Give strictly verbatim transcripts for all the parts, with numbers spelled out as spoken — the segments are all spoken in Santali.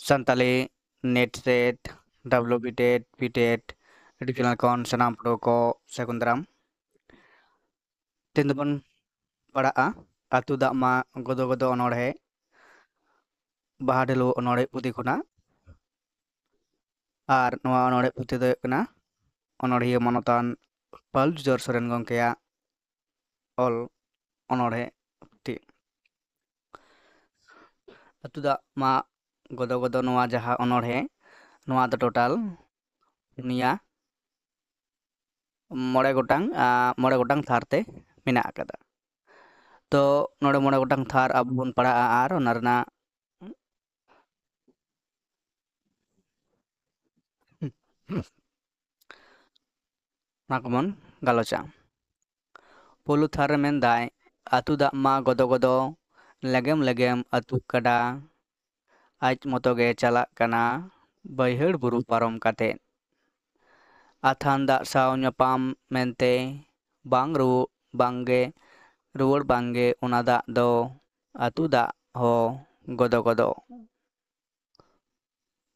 Santali NET SET, WB TET, B TET, ᱟᱹᱰᱤ ᱪᱮᱱᱮᱞ ᱠᱷᱚᱱ ᱥᱟᱱᱟᱢ ᱯᱟᱹᱴᱷᱩᱣᱟᱹ ᱠᱚ ᱥᱟᱹᱜᱩᱱ ᱫᱟᱨᱟᱢ᱾ ᱛᱮᱦᱮᱧ ᱫᱚᱵᱚᱱ ᱯᱟᱲᱦᱟᱜᱼᱟ ᱟᱹᱛᱩ ᱫᱟᱜ ᱢᱟ ᱜᱚᱫᱚ ᱜᱚᱫᱚ ᱚᱱᱚᱬᱦᱮ, ᱵᱟᱦᱟ ᱰᱷᱟᱹᱞᱩ ᱚᱱᱚᱬᱦᱮ ᱯᱩᱛᱷᱤ ᱠᱷᱚᱱᱟᱜ᱾ ᱟᱨ ᱱᱚᱣᱟ ᱚᱱᱚᱬᱦᱮ ᱯᱩᱛᱷᱤ ᱫᱚ ᱦᱩᱭᱩᱜ ᱠᱟᱱᱟ ᱚᱱᱚᱬᱦᱤᱭᱟᱹ ᱢᱟᱱᱚᱛᱟᱱ ᱯᱟᱹᱞ ᱡᱩᱡᱷᱟᱹᱨ ᱥᱚᱨᱮᱱ ᱜᱚᱢᱠᱮᱭᱟᱜ ᱚᱞ ᱚᱱᱚᱬᱦᱮ ᱯᱩᱛᱷᱤ᱾ ᱟᱹᱛᱩ ᱫᱟᱜ ᱢᱟ ᱜᱚᱫᱚ ᱜᱚᱫᱚ ᱱᱚᱣᱟ ᱡᱟᱦᱟᱸ ᱚᱱᱚᱬᱦᱮ, ᱱᱚᱣᱟ ᱫᱚ ᱴᱳᱴᱟᱞ ᱯᱩᱱᱭᱟ, ᱢᱚᱬᱮ ᱜᱚᱴᱟᱝ, ᱟᱸ, ᱢᱚᱬᱮ ᱜᱚᱴᱟᱝ ᱛᱷᱟᱨ ᱛᱮ ᱢᱮᱱᱟᱜ ᱟᱠᱟᱫᱟ᱾ ᱛᱚ ᱱᱚᱰᱮ ᱢᱚᱬᱮ ᱜᱚᱴᱟᱝ ᱛᱷᱟᱨ ᱟᱵᱚ ᱵᱚᱱ ᱯᱟᱲᱦᱟᱜᱼᱟ ᱟᱨ ᱚᱱᱟ ᱨᱮᱱᱟᱜ ᱚᱱᱟ ᱠᱚᱵᱚᱱ ᱜᱟᱞᱚᱪᱟ᱾ ᱯᱳᱭᱞᱳ ᱛᱷᱟᱨ ᱨᱮ ᱢᱮᱱᱫᱟᱭ, ᱟᱹᱛᱩ ᱫᱟᱜ ᱢᱟ ᱜᱚᱫᱚ ᱜᱚᱫᱚ, ᱞᱮᱜᱮᱢ ᱞᱮᱜᱮᱢ ᱟᱹᱛᱩ ᱜᱟᱰᱟ, ᱟᱡ ᱢᱚᱛᱚ ᱜᱮ ᱪᱟᱞᱟᱜ ᱠᱟᱱᱟ ᱵᱟᱹᱭᱦᱟᱹᱲ ᱵᱩᱨᱩ ᱯᱟᱨᱚᱢ ᱠᱟᱛᱮ᱾ ᱟᱛᱷᱟᱱ ᱫᱟᱜ ᱥᱟᱶ ᱧᱟᱯᱟᱢ ᱢᱮᱱᱛᱮ ᱵᱟᱝ ᱨᱩ-, ᱵᱟᱝᱜᱮ ᱨᱩᱣᱟᱹᱲ ᱵᱟᱝᱜᱮ ᱚᱱᱟ ᱫᱟᱜ ᱫᱚ ᱟᱹᱛᱩ ᱫᱟᱜ ᱦᱚᱸ ᱜᱚᱫᱚ ᱜᱚᱫᱚ᱾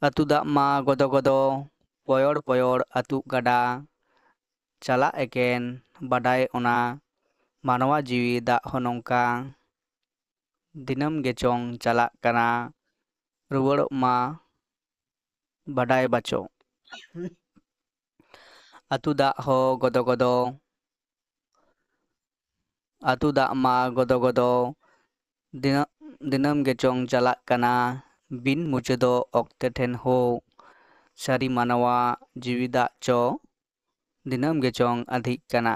ᱟᱹᱛᱩ ᱫᱟᱜ ᱢᱟ ᱜᱚᱫᱚ ᱜᱚᱫᱚ, ᱯᱚᱭᱚᱲ ᱯᱚᱭᱚᱲ ᱟᱹᱛᱩ ᱜᱟᱰᱟ, ᱪᱟᱞᱟᱜ ᱮᱠᱮᱱ ᱵᱟᱰᱟᱭ ᱚᱱᱟ, ᱢᱟᱱᱣᱟ ᱡᱤᱣᱤ ᱫᱟᱜ ᱦᱚᱸ ᱱᱚᱝᱠᱟ, ᱫᱤᱱᱟᱹᱢ ᱜᱮᱪᱚᱝ ᱪᱟᱞᱟᱜ ᱠᱟᱱᱟ, ᱨᱩᱣᱟᱹᱲᱚᱜ ᱢᱟ ᱵᱟᱰᱟᱭ ᱵᱟᱪᱚ᱾ ᱟᱹᱛᱩ ᱫᱟᱜ ᱦᱚᱸ ᱜᱚᱫᱚ ᱜᱚᱫᱚ, ᱟᱹᱛᱩ ᱫᱟᱜ ᱢᱟ ᱜᱚᱫᱚ ᱜᱚᱫᱚ, ᱫᱤᱱᱟᱹ-, ᱫᱤᱱᱟᱹᱢ ᱜᱮᱪᱚᱝ ᱪᱟᱞᱟᱜ ᱠᱟᱱᱟ, ᱵᱤᱱ ᱢᱩᱪᱟᱹᱫᱚᱜ ᱚᱠᱛᱮ ᱴᱷᱮᱱ ᱦᱳ, ᱥᱟᱹᱨᱤ ᱢᱟᱱᱣᱟ ᱡᱤᱣᱤ ᱫᱟᱜ ᱪᱚ, ᱫᱤᱱᱟᱹᱢ ᱜᱮᱪᱚᱝ ᱟᱫᱷᱤᱜ ᱠᱟᱱᱟ᱾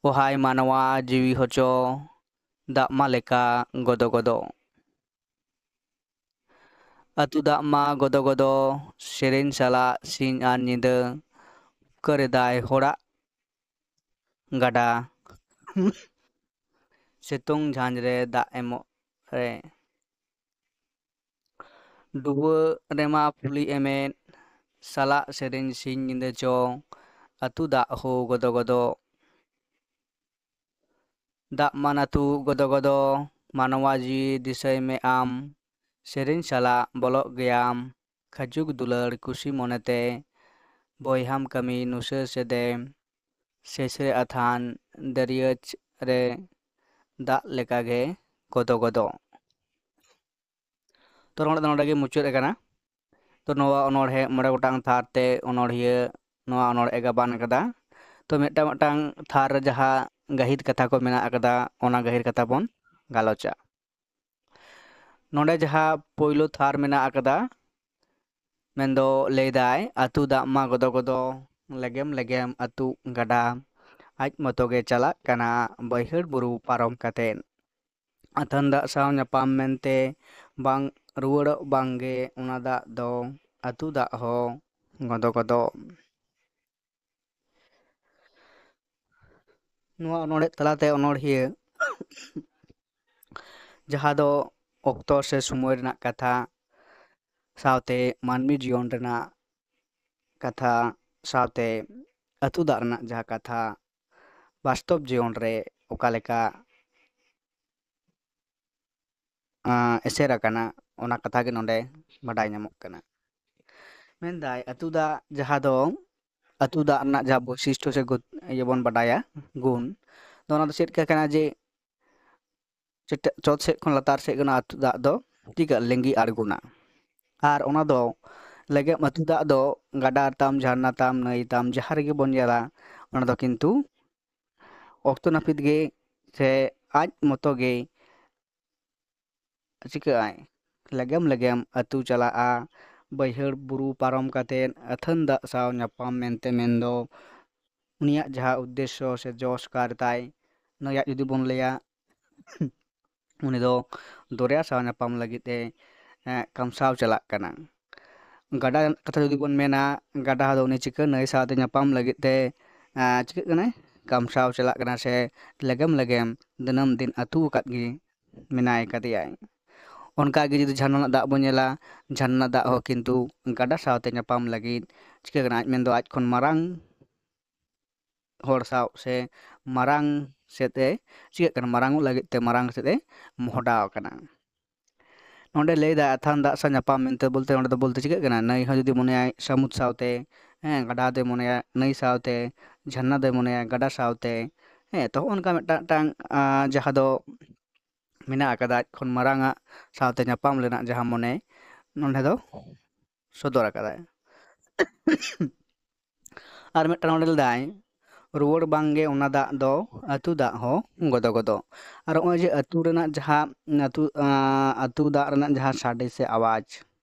ᱳᱦᱟᱭ ᱢᱟᱱᱣᱟ ᱡᱤᱣᱤ ᱦᱚᱪᱚ, ᱫᱟᱜ ᱢᱟ ᱞᱮᱠᱟ ᱜᱚᱫᱚ ᱜᱚᱫᱚ᱾ ᱟᱹᱛᱩ ᱫᱟᱜ ᱢᱟ ᱜᱚᱫᱚ ᱜᱚᱫᱚ, ᱥᱮᱨᱮᱧ ᱥᱟᱞᱟᱜ ᱥᱤᱧ ᱟᱨ ᱧᱤᱫᱟᱹ, ᱩᱯᱠᱟᱹᱨᱮᱫᱟᱭ ᱦᱚᱲᱟᱜ ᱜᱟᱰᱟ᱾ ᱥᱤᱛᱩᱝ ᱡᱷᱟᱸᱡᱽ ᱨᱮ ᱫᱟᱜ ᱮᱢᱚᱜ ᱨᱮ᱾ ᱰᱩᱵᱟᱹ ᱨᱮᱢᱟ ᱯᱷᱩᱞᱤ ᱮᱢᱮᱫ, ᱥᱟᱞᱟᱜ ᱥᱮᱨᱮᱧ ᱥᱤᱧ ᱧᱤᱫᱟᱹ ᱪᱚ, ᱟᱹᱛᱩ ᱫᱟᱜ ᱦᱳ ᱜᱚᱫᱚ ᱜᱚᱫᱚ᱾ ᱫᱟᱜ ᱢᱟᱱ ᱟᱹᱛᱩ ᱜᱚᱫᱚ ᱜᱚᱫᱚ, ᱢᱟᱱᱣᱟ ᱡᱤᱣᱤ ᱫᱤᱥᱟᱹᱭ ᱢᱮ ᱟᱢ᱾ ᱥᱮᱨᱮᱧ ᱥᱟᱞᱟᱜ ᱵᱚᱞᱚᱜ ᱜᱮᱭᱟᱢ ᱠᱷᱟᱹᱡᱩᱜ ᱫᱩᱞᱟᱹᱲ ᱠᱩᱥᱤ ᱢᱚᱱᱮᱛᱮ᱾ ᱵᱚᱭᱦᱟᱢ ᱠᱟᱹᱢᱤ ᱱᱩᱥᱟᱹ ᱥᱮᱫᱮ, ᱥᱮᱥᱨᱮ ᱟᱛᱷᱟᱱ ᱫᱟᱹᱨᱭᱟᱹᱪ ᱨᱮ ᱫᱟᱜ ᱞᱮᱠᱟᱜᱮ ᱜᱚᱫᱚ ᱜᱚᱫᱚ᱾ ᱛᱚ, ᱱᱚᱰᱮ ᱫᱚ ᱱᱚᱰᱮ ᱜᱮ ᱢᱩᱪᱟᱹᱫ ᱟᱠᱟᱱᱟ᱾ ᱛᱚ, ᱱᱚᱣᱟ ᱚᱱᱚᱬᱦᱮ ᱢᱚᱬᱮ ᱜᱚᱴᱟᱝ ᱛᱷᱟᱨ ᱛᱮ ᱚᱱᱚᱬᱦᱤᱭᱟᱹ ᱱᱚᱣᱟ ᱚᱱᱚᱬᱦᱮ ᱜᱟᱵᱟᱱ ᱟᱠᱟᱫᱟ᱾ ᱛᱚ, ᱢᱤᱫᱴᱟᱝ ᱢᱤᱫᱴᱟᱝ ᱛᱷᱟᱨ ᱨᱮ ᱡᱟᱦᱟᱸ ᱜᱟᱹᱦᱤᱨ ᱠᱟᱛᱷᱟ ᱠᱚ ᱢᱮᱱᱟᱜ ᱟᱠᱟᱫᱟ, ᱚᱱᱟ ᱜᱟᱹᱦᱤᱨ ᱠᱟᱛᱷᱟ ᱵᱚᱱ ᱜᱟᱞᱚᱪᱟ᱾ ᱱᱚᱰᱮ ᱡᱟᱦᱟᱸ ᱯᱳᱭᱞᱳ ᱛᱷᱟᱨ ᱢᱮᱱᱟᱜ ᱟᱠᱟᱫᱟ, ᱢᱮᱱᱫᱚ ᱞᱟᱹᱭᱫᱟᱭ, ᱟᱹᱛᱩ ᱫᱟᱜ ᱢᱟ ᱜᱚᱫᱚ ᱜᱚᱫᱚ, ᱞᱮᱜᱮᱢ ᱞᱮᱜᱮᱢ ᱟᱹᱛᱩ ᱜᱟᱰᱟ, ᱟᱡ ᱢᱚᱛᱚ ᱜᱮ ᱪᱟᱞᱟᱜ ᱠᱟᱱᱟ ᱵᱟᱹᱭᱦᱟᱹᱲ ᱵᱩᱨᱩ ᱯᱟᱨᱚᱢ ᱠᱟᱛᱮᱫ᱾ ᱟᱹᱛᱷᱟᱹᱱ ᱫᱟᱜ ᱥᱟᱶ ᱧᱟᱯᱟᱢ ᱢᱮᱱᱛᱮ ᱵᱟᱝ ᱨᱩᱣᱟᱹᱲᱚᱜ ᱵᱟᱝᱜᱮ ᱚᱱᱟ ᱫᱟᱜ ᱫᱚ, ᱟᱹᱛᱩ ᱫᱟᱜ ᱦᱚᱸ ᱜᱚᱫᱚ ᱜᱚᱫᱚ᱾ ᱱᱚᱣᱟ ᱚᱱᱚᱬᱦᱮ ᱛᱟᱞᱟᱛᱮ ᱚᱱᱚᱬᱦᱤᱭᱟᱹ ᱡᱟᱦᱟᱸ ᱫᱚ ᱚᱠᱛᱚ ᱥᱮ ᱥᱚᱢᱚᱭ ᱨᱮᱱᱟᱜ ᱠᱟᱛᱷᱟ, ᱥᱟᱶᱛᱮ ᱢᱟᱹᱱᱢᱤ ᱡᱤᱭᱚᱱ ᱨᱮᱱᱟᱜ ᱠᱟᱛᱷᱟ, ᱥᱟᱶᱛᱮ ᱟᱹᱛᱩ ᱫᱟᱜ ᱨᱮᱱᱟᱜ ᱡᱟᱦᱟᱸ ᱠᱟᱛᱷᱟ, ᱵᱟᱥᱛᱚᱵ ᱡᱤᱭᱚᱱ ᱨᱮ ᱚᱠᱟ ᱞᱮᱠᱟ, ᱟᱸ, ᱮᱥᱮᱨ ᱟᱠᱟᱱᱟ, ᱚᱱᱟ ᱠᱟᱛᱷᱟ ᱜᱮ ᱱᱚᱰᱮ ᱵᱟᱰᱟᱭ ᱧᱟᱢᱚᱜ ᱠᱟᱱᱟ᱾ ᱢᱮᱱᱫᱟᱭ, ᱟᱹᱛᱩ ᱫᱟᱜ ᱡᱟᱦᱟᱸ ᱫᱚ, ᱟᱹᱛᱩ ᱫᱟᱜ ᱨᱮᱱᱟᱜ ᱡᱟᱦᱟᱸ ᱵᱳᱭᱥᱤᱥᱴᱚ ᱥᱮ ᱜᱩᱱ, ᱤᱭᱟᱹ ᱵᱚᱱ ᱵᱟᱰᱟᱭᱟ, ᱜᱩᱱ, ᱫᱚ ᱚᱱᱟ ᱫᱚ ᱪᱮᱫ ᱞᱮᱠᱟ ᱠᱟᱱᱟ ᱡᱮ, ᱪᱮᱴ-, ᱪᱚᱴ ᱥᱮᱫ ᱠᱷᱚᱱ ᱞᱟᱛᱟᱨ ᱥᱮᱫ ᱜᱮ ᱚᱱᱟ ᱟᱹᱛᱩ ᱫᱟᱜ ᱫᱚ ᱪᱤᱠᱟᱹᱜᱼᱟ, ᱞᱤᱸᱜᱤ ᱟᱬᱜᱚᱱᱟ᱾ ᱟᱨ ᱚᱱᱟ ᱫᱚ ᱞᱮᱜᱮᱢ ᱟᱹᱛᱩ ᱫᱟᱜ ᱫᱚ ᱜᱟᱰᱟ ᱛᱟᱢ, ᱡᱷᱟᱨᱱᱟ ᱛᱟᱢ, ᱱᱟᱹᱭ ᱛᱟᱢ, ᱡᱟᱦᱟᱸ ᱨᱮᱜᱮ ᱵᱚᱱ ᱧᱮᱞᱟ, ᱚᱱᱟ ᱫᱚ ᱠᱤᱱᱛᱩ ᱚᱠᱛᱚ ᱱᱟᱹᱯᱤᱛ ᱜᱮ ᱥᱮ ᱟᱡ ᱢᱚᱛᱚ ᱜᱮ ᱪᱤᱠᱟᱹᱜ ᱟᱭ, ᱞᱮᱜᱮᱢ ᱞᱮᱜᱮᱢ ᱟᱹᱛᱩ ᱪᱟᱞᱟᱜᱼᱟ᱾ ᱵᱟᱹᱭᱦᱟᱹᱲ ᱵᱩᱨᱩ ᱯᱟᱨᱚᱢ ᱠᱟᱛᱮᱫ ᱟᱹᱛᱷᱟᱹᱱ ᱫᱟᱜ ᱥᱟᱶ ᱧᱟᱯᱟᱢ ᱢᱮᱱᱛᱮ ᱢᱮᱱᱫᱚ ᱩᱱᱤᱭᱟᱜ ᱡᱟᱦᱟᱸ ᱩᱫᱽᱫᱮᱥᱥᱚ ᱥᱮ ᱡᱚᱥ ᱠᱟᱨ ᱛᱟᱭ, ᱱᱩᱭᱟᱜ ᱡᱩᱫᱤ ᱵᱚᱱ ᱞᱟᱹᱭᱟ, ᱩᱱᱤ ᱫᱚ ᱫᱚᱨᱭᱟ ᱥᱟᱶ ᱧᱟᱯᱟᱢ ᱞᱟᱹᱜᱤᱫ ᱮ, ᱮ, ᱠᱟᱢᱥᱟᱣ ᱪᱟᱞᱟᱜ ᱠᱟᱱᱟ᱾ ᱜᱟᱰᱟ ᱨᱮᱱᱟᱜ ᱠᱟᱛᱷᱟ ᱡᱩᱫᱤ ᱵᱚᱱ ᱢᱮᱱᱟ, ᱜᱟᱰᱟ ᱫᱚ ᱩᱱᱤ ᱪᱤᱠᱟᱹ ᱱᱟᱹᱭ ᱥᱟᱶᱛᱮ ᱧᱟᱯᱟᱢ ᱞᱟᱹᱜᱤᱫ ᱛᱮ, ᱮ, ᱪᱤᱠᱟᱹᱜ ᱠᱟᱱᱟᱭ? ᱠᱟᱢᱥᱟᱣ ᱪᱟᱞᱟᱜ ᱠᱟᱱᱟ ᱥᱮ ᱞᱮᱜᱮᱢ ᱞᱮᱜᱮᱢ ᱫᱤᱱᱟᱹᱢ ᱫᱤᱱ ᱟᱹᱛᱩ ᱟᱠᱟᱫ ᱜᱮ ᱢᱮᱱᱟᱭ ᱠᱟᱫᱮᱭᱟᱭ᱾ ᱚᱱᱠᱟ ᱜᱮ ᱡᱩᱫᱤ ᱡᱷᱟᱨᱱᱟ ᱨᱮᱱᱟᱜ ᱫᱟᱜ ᱵᱚᱱ ᱧᱮᱞᱟ, ᱡᱷᱟᱨᱱᱟ ᱨᱮᱱᱟᱜ ᱫᱟᱜ ᱦᱚᱸ ᱠᱤᱱᱛᱩ ᱜᱟᱰᱟ ᱥᱟᱶᱛᱮ ᱧᱟᱯᱟᱢ ᱞᱟᱹᱜᱤᱫ ᱪᱤᱠᱟᱹ ᱠᱟᱱᱟ? ᱟᱡ ᱢᱮᱱᱫᱚ ᱟᱡ ᱠᱷᱚᱱ ᱢᱟᱨᱟᱝ ᱦᱚᱲ ᱥᱟᱶ ᱥᱮ ᱢᱟᱨᱟᱝ ᱥᱮᱫ ᱮ ᱪᱤᱠᱟᱹᱜ ᱠᱟᱱᱟ? ᱢᱟᱨᱟᱝ ᱚᱜ ᱞᱟᱹᱜᱤᱫ ᱛᱮ ᱢᱟᱨᱟᱝ ᱥᱮᱫ ᱮ ᱢᱚᱦᱰᱟ ᱟᱠᱟᱱᱟ᱾ ᱱᱚᱰᱮ ᱞᱟᱹᱭ ᱫᱟ ᱟᱛᱷᱟᱱ ᱫᱟᱜ ᱥᱟᱶ ᱧᱟᱯᱟᱢ ᱢᱮᱱᱛᱮ ᱵᱚᱞᱛᱮ ᱱᱚᱰᱮ ᱫᱚ ᱵᱚᱞᱛᱮ ᱪᱤᱠᱟᱹᱜ ᱠᱟᱱᱟ, ᱱᱟᱹᱭ ᱦᱚᱸ ᱡᱩᱫᱤ ᱢᱚᱱᱮᱭᱟᱭ ᱥᱟᱹᱢᱩᱫ ᱥᱟᱶᱛᱮ, ᱦᱮᱸ, ᱜᱟᱰᱟ ᱫᱚᱭ ᱢᱚᱱᱮᱭᱟ ᱱᱟᱹᱭ ᱥᱟᱶᱛᱮ, ᱡᱷᱟᱨᱱᱟ ᱫᱚᱭ ᱢᱚᱱᱮᱭᱟ ᱜᱟᱰᱟ ᱥᱟᱶᱛᱮ, ᱦᱮᱸ, ᱛᱚ ᱦᱚᱸᱜᱼᱚ ᱱᱚᱝᱠᱟ ᱢᱤᱫᱴᱟᱝ ᱢᱤᱫᱴᱟᱝ ᱟᱸ, ᱡᱟᱦᱟᱸ ᱫᱚ ᱢᱮᱱᱟᱜ ᱟᱠᱟᱫᱟ ᱟᱡ ᱠᱷᱚᱱ ᱢᱟᱨᱟᱝ ᱟᱜ ᱥᱟᱶᱛᱮ ᱧᱟᱯᱟᱢ ᱨᱮᱱᱟᱜ ᱡᱟᱦᱟᱸ ᱢᱚᱱᱮ ᱱᱚᱰᱮ ᱫᱚ ᱥᱚᱫᱚᱨ ᱟᱠᱟᱫᱟᱭ᱾ ᱟᱨ ᱢᱤᱫᱴᱟᱝ ᱱᱚᱰᱮ ᱞᱟᱹᱭᱫᱟᱭ, ᱨᱩᱣᱟᱹᱲ ᱵᱟᱝᱜᱮ ᱚᱱᱟ ᱫᱟᱜ ᱫᱚ ᱟᱹᱛᱩ ᱫᱟᱜ ᱦᱚᱸ ᱜᱚᱫᱚ ᱜᱚᱫᱚ᱾ ᱟᱨ ᱱᱚᱜᱼᱚᱭ ᱡᱮ ᱟᱹᱛᱩ ᱨᱮᱱᱟᱜ ᱡᱟᱦᱟᱸ ᱟᱹᱛᱩ, ᱟᱸ, ᱟᱹᱛᱩ ᱫᱟᱜ ᱨᱮᱱᱟᱜ ᱡᱟᱦᱟᱸ ᱥᱟᱰᱮ ᱥᱮ ᱟᱣᱟᱡᱽ,